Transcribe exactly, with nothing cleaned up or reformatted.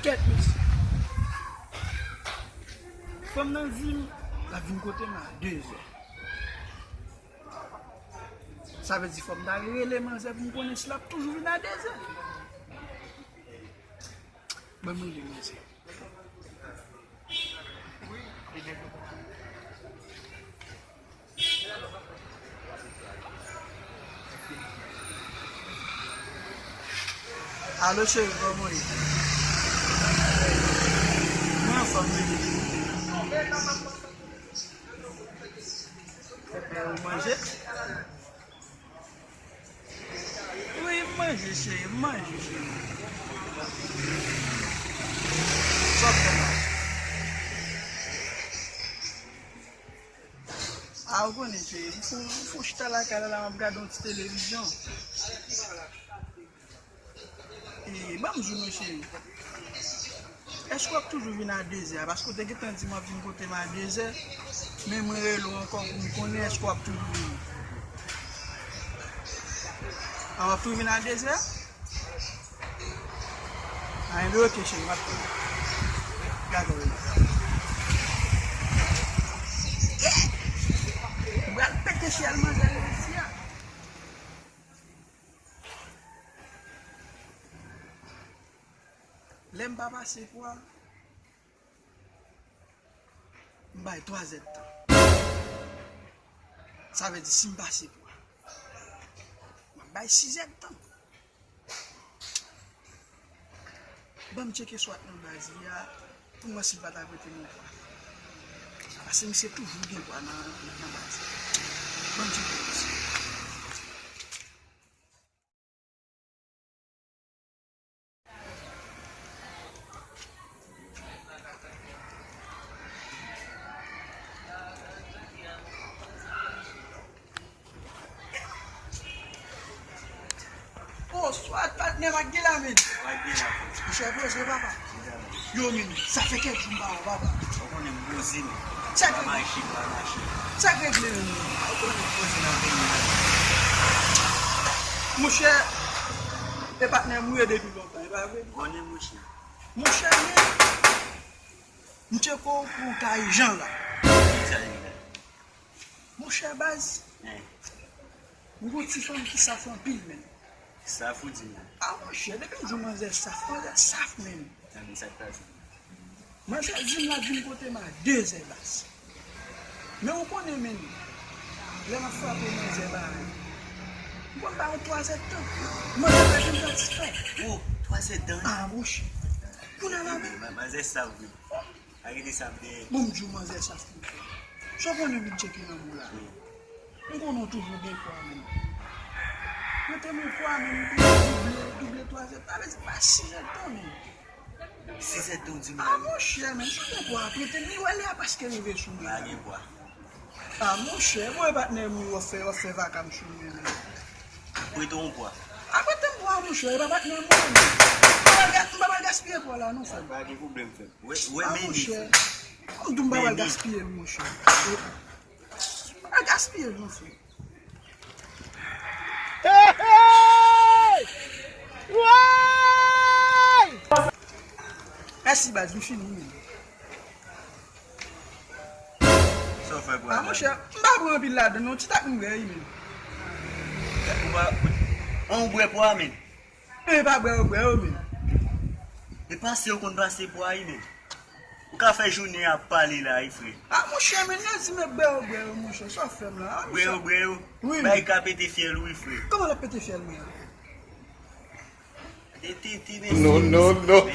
Kèt, mesye. Fanm nan di m l ap vin kote m a dezè. Sa vle di fò m ta rele manzè pou m konnen si l ap toujou vin a dezè. Ban m rele manzè. Alo, cheri, kòman w ye? Mwen anfòm, wi. Ou manje? Wi, m manje, cheri, m manje, cheri. Sa w fè la? A, ou konnen, cheri, m fon, m fon chita lakay la, la, m ap gade yon ti televizyon. E, ban m di w, cheri. Èske w ap toujou vin a dezè a? Paske w te gentan di m w ap vin kote m a dezè, men mwen rele w ankò pou m konnen èske w ap toujou vini. A, w ap toujou vin a dezè a? A, enben, oke, cheri, m ap tann. Gade w. M pral pete fyèl manzè jodi a. Lè m pa pase pwa, m bay twazèdtan. Sa vle di, si m pase pwa, m ap bay sizèdtan. Ban m tcheke swat nan baz li a, pou m wè si l pa ta prete m yon pwa. Paske misye toujou gen pwa nan, nan baz li. Ban m tcheke misye. Bonswa, patnè, pa t gen la, men. Pa t gen la. Monchè, poze, papa. Yo, men, sa fè kèk jou m pa wè w, papa. Ou konnen m poze, men. Sa k regle? M pa mache, m pa mache. Sa k regle, men? Ou konnen m poze nan peyi a. Monchè, e patnè m ou ye depi lontan, e pa vre? Ou konnen, monchè. Monchè, men, m tcheke w pou w ta Jan la. Ki sa li la? Monchè, baz, m gen yon ti fanm ki saf anpil, men. Saf ou di, men? A, monchè, depi m di w manzè saf, manzè saf, men. Sa k pase? Manzè di m l ap vin kote m a dezè, baz. Men ou konnen, men, lè m ap frape manzè bagay, m konn ba yon twazèdtan. Manzè pa janm satisfè. O, twazèdtan, wi. A, monchè. Kounye a la, men. Ma-, manzè saf, wi. Arete sa m te. Bon, m di w manzè sa fou. Sa w konnen vin tcheke nan mou la? Wi. M konnen w toujou gen pwa, men. Prete m yon pwa, men, m te double, double twazèdtan. Sa vle di pa sizèdtan, men. Sizèdtan w di m la, wi. A, monchè, men, sa w gen pwa prete m? Li wè lè a prèske rive sou mwen. Pa gen pwa. A, monchè, mwen patnè m wi, w ap fè, w ap fè vaka m sou mwen, men. Prete w yon pwa. A, prete m pwa, monchè, e pa patnè m ou ye, men. M pa pral ga-, m pa pral gaspiye pwa la, non, frè m. Pa gen pwoblèm, frè m. Wè, wè, a, men li, monchè. Frè m. Kòm tou m pa pral gaspiye l, monchè. E, m pa pral gaspiye l, non, frè m. Hey, hey! Woy! Mèsi, baz, m fini, men. Sa w fè pwa la? A, monchè, m pa pran anpil ladann, non, ti tak m bwè, wi, men. Ou pa, an, ou bwè pwa, men. E pa bwè yo bwè yo, men. E pase yo konn pase pwa, wi, men. Ou ka fè jounen ap pale la, wi, frè. A, monchè, men, nèg di men bwè yo bwè yo, monchè, sa w fè m la? A, monchè. Bwè yo bwè yo? Wi, men. Bay ka pete fyèl, wi, frè. Kòman l ap pete fyèl mwen an? Non, non, non.